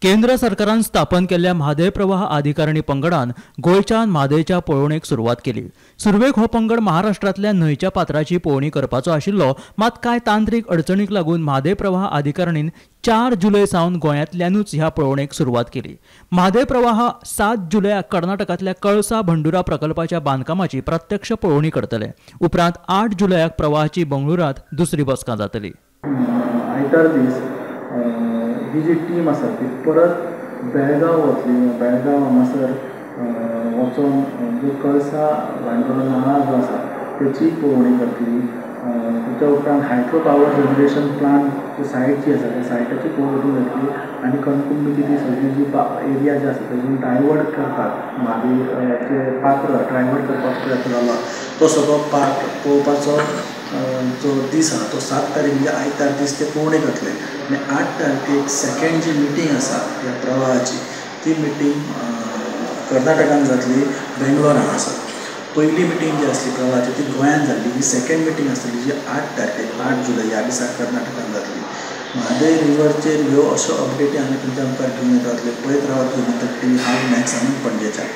केंद्र सरकारान स्थापन केल्ल्या म्हादय प्रवाह अधिकारणी पंगडान गोंयच्यान म्हादयच्या पळोवणेक सुरवात केली. सुरवेक हो पंगड महाराष्ट्रांतल्या न्हंयच्या पात्राची पळोवणी करपाचो आशिल्लो, मात कांय तांत्रिक अडचणीक लागून म्हादय प्रवाह अधिकारणीन 4 जुलय सावन गोंयांतल्यानूच ह्या पळोवणेक सुरवात केली. म्हादय प्रवाह 7 जुलयाक कर्नाटकांतल्या कळसा भंडुरा प्रकल्पाच्या बांदकामाची प्रत्यक्ष पळोवणी करतले. उपरांत 8 जुलयाक प्रवाहाची बंगळुरांत दुसरी बसका जातली. आयतार दीस ही जी टीम आसा ती परत बेळगांव वतली. बेळगांव हांगासर वचोन जो कळसा भांडुरा नाळा जो आसा तेची पळोवणी करतली. तेच्या उपरांत हायड्रो पावर जनरेशन प्लांट जी सायट जी आसा त्या सायटाची पळोवणी जातली आनी कणकुंबीची ती सगळी जी एरिया जी आसा तेतून डायवर्ट करपाक म्हादयचें पात्र डायवर्ट करपाक प्रयत्न जाला तो सगळो पार्ट पळोवपाचो जो दीस आसा तो 7 तारीख म्हणजे आयतार दीस ते पळोवणी करतले. आनी 8 तारखेक सेकेंड जी मिटींग आसा ह्या प्रवाहाची ती मिटींग कर्नाटकान जातली, बेंगलोर हांगासर. पयली मिटींग जी आसली प्रवाहाची ती गोंयांत जाल्ली. ही सेकेंड मिटींग आसतली जी 8 तारखेक 8 जुलय ह्या दिसा कर्नाटकान जातली. म्हादय रिवरचेर ह्यो अश्यो अपडेटी आमी तुमच्या मुखार घेवन येतातले. पळयत रावात गोमंतक टीव्ही. हांव विनायक सामंत, पणजेच्यान.